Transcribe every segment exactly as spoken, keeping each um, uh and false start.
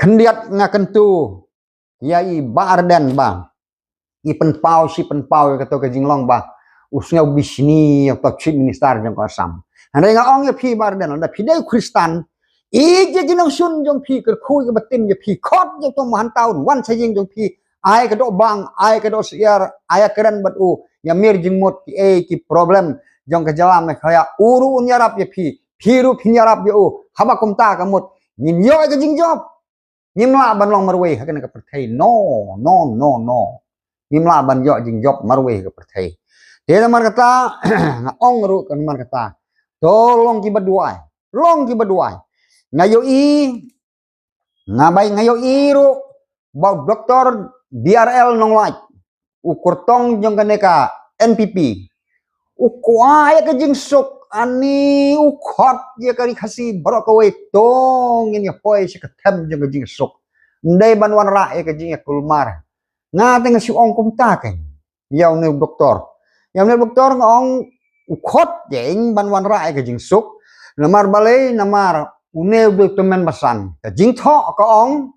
Khyndiat nga kyntu ïa i Bah Ardent ba i pynpaw shi pynpaw ïa kato ka jinglong ba u sngew bishni ïa uto u Chief Minister jong ka Assam. Hynrei nga ong ïa phi Bah Ardent, lada phi dei u Khristan, ïeit ïa ki nongshun jong phi, kyrkhu ïa ka batim jong phi, khot ïa uto u Mahanta un wan sha ïing jong phi, ai ka doh bang, ai ka doh syiar, ai ïakren bad u, ïamir jingmut kiei ki problem jong ka jylla Meghalaya, u ruh un ïarap ïa phi, phi ruh phin ïarap ïa u. Haba kumta ka mut ngin ïoh ïa ka jingjop. Ngim lah ban long marwei ha kane ka pyrthei. No, no, no, no. Ngim lah ban ïoh jingjop marwei ha ka pyrthei. Te namar kata, nga ong ruh ka namar kata, to long kiba duwai. Long kiba duwai. Nga ïohi, nga bai, nga ïohi ruh ba u Doktor B R L Nonglait, u kyrtong jong kane ka N P P, u kwah ïa ka jingsuk. Ani u khot ïa ka Ri Khasi baroh kawei, to ngin ïa poi sha ka them jong ka jingsuk. Ym dei ban wanrah ïa ka jingïakulmar. Nga te nga shu ong kumta kein ïa une u doktor. Ïa une u doktor nga ong u khot jeng ban wanrah ïa ka jingsuk. Namar balei? Namar une u dei u tymmen basan. Ka jingthoh ka ong,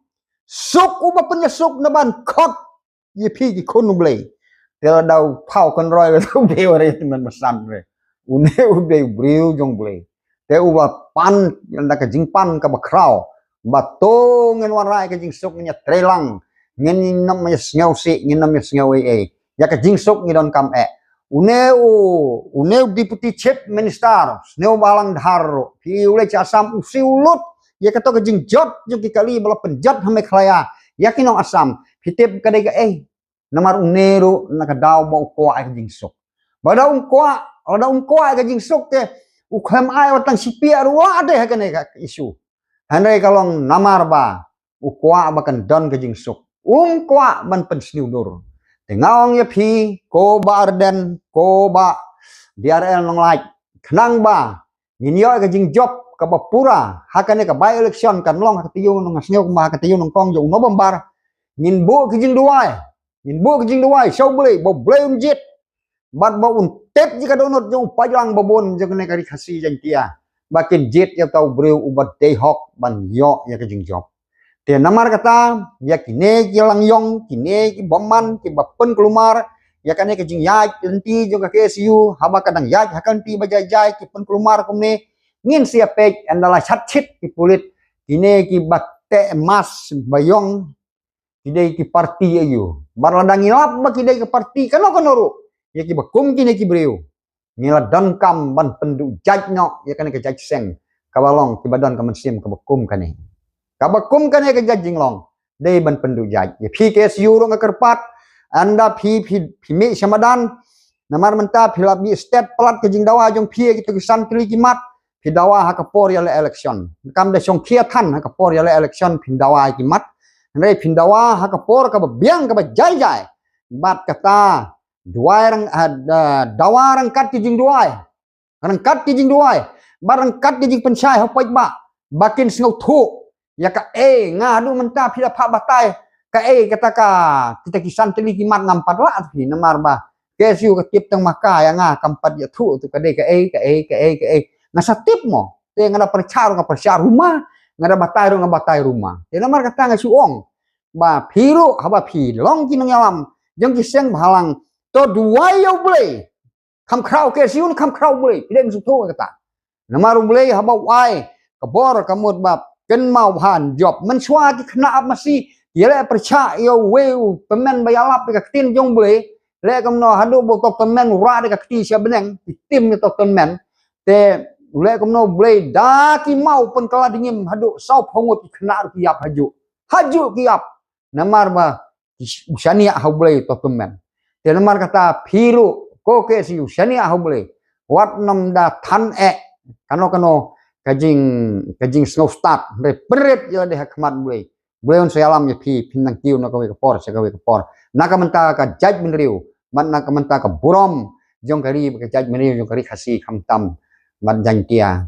suk uba pynïasuk na ban khot ïa phi ki khun U Blei. Te lada u thaw kynroi, lada u dei u dei u tymmen basan re, une u dei u briew jong U Blei. Te uba pan da ka jingpan kaba khraw ba to ngin wanrah ïa ka jingsuk, ngin ïatreilang, ngin nym ïa sngewsih, ngin nym ïa sngew ei ei. Ïa ka jingsuk ngi donkam eh. Une u, une u Deputy Chief Minister, sniew ba lang dhar ruh, phi u leit sha Assam, u siew lut ïa kato ka jingjot jong ki kali ba la pynjot ha Meghalaya ïa ki nong Assam. Phi tip ka dei kaei? Namar une ruh na ka daw ba u kwah ïa ka jingsuk. Ba da um kwah, ba da um kwah ïa ka jingsuk te u khlem ai wat tang shi piah ruh la dei ha kane ka issue. Hynrei ka long namar ba u kwah ba kan don ka jingsuk, um kwah ban pynsniew dur. Te nga ong ïa phi, ko Bah Ardent, ko Bah B R L Nonglait, khnang ba ngin ïoh ïa ka jingjop kaba pura ha kane ka by election kan long ha ka taïew nong, nga sngew kumba ha ka taïew nyngkong jong u November. Ngin buh ka jingduwai, ngin buh ka jingduwai sha U Blei ba U Blei un jied bad ba un tep ïa ka dohnud jong u paidlang babun jong kane ka Ri Khasi Jaiñtia ba kin jied ïa uta u briew uba dei hok ban ïoh ïa ka jingjop. Te namar kata, ïa kine ki langïong, kine ki bymman kiba pynkulmar ïa kane ka jingïaid lynti jong ka K S U, haba ka dang ïaid ha ka lynti ba jai jai ki pynkulmar kumne, ngin sa ïa peit ynda la shat shit ki pulit, kine kiba teh mask ba ïong, ki dei ki parti aïu. Bad lada ngi lap ba ki dei ki parti kano kano ruh, ïa kiba kum kine ki briew ngi la donkam ban pynduh jait noh ïa kane ka jait seng kaba long kiba don ka mynsiem kaba kum kane. Kaba kum kane ka jait jinglong dei ban pynduh jait. Ïa phi K S U ruh nga kyrpad, ynda phi, phi, phi mih sha madan, namar mynta phi la mih stet palat ka jingdawa jong phi ïa kito ki san tylli ki mat, phi dawa ha ka por ïaleh election. Kam da shong khia than ha ka por ïaleh election phin dawa ïa ki mat. Hynrei phin dawa ha ka por kaba biang kaba jai jai. Bad kata, duwai rang, ah, da-, dawa ryngkat ki jingduwai. Ryngkat ki jingduwai bad ryngkat ki jingpynshai ha u paidbah ba kin sngewthuh ïa kaei. Nga haduh mynta phi la phah batai kaei kata ka, kita ki san tylli ki mat ngam pat lah phi, namar ba K S U ka tip tang ma ka, ïa nga kam pat ïathuh tu ka dei kaei, kaei, kaei, kaei. Nga sa tip mo. Te nga da pyrshah ruh nga pyrshah ruh ma, nga da batai ruh nga batai ruh ma. Te namar kata nga shu ong ba phi ruh haba phi long ki nongïalam jong ki seng bhalang, to duwai ïa U Blei. Kham khraw K S U ne kham khraw U Blei, phi dei ban sngewthuh kata. Namar U Blei haba u ai ka bor ka mut ba kynmaw bha ban jop. Mynshuwa ki khynnah ap masi ki leh pyrshah ïa uwei u tymmen ba ïalap ïa ka ktien jong U Blei. Leh kumno haduh ba uto u tymmen u rah da ka kti sha bneng, ki tim ïa uto u tymmen. Te leh kumno U Blei da ki maw pynkylla dngim haduh sawphew ngut ki khynnah ruh ki ïap hajuh. Hajuh ki ïap. Namar ba u shaniah ha U Blei uto u tymmen. Te namar kata phi ruh ko K S U shaniah ha U Blei. Wat nym da than eh kano kano ka jing, ka jingsngewstad, hynrei pynrit ïa lade ha khmat U Blei. U Blei un sa ïalam ïa phi, phin nang kiew na kawei ka por sha kawei ka por. Na ka bynta ka jaitbynriew bad na ka bynta ka burom jong ka ri bad ka jaitbynriew jong ka Ri Khasi khamtam bad Jaiñtia.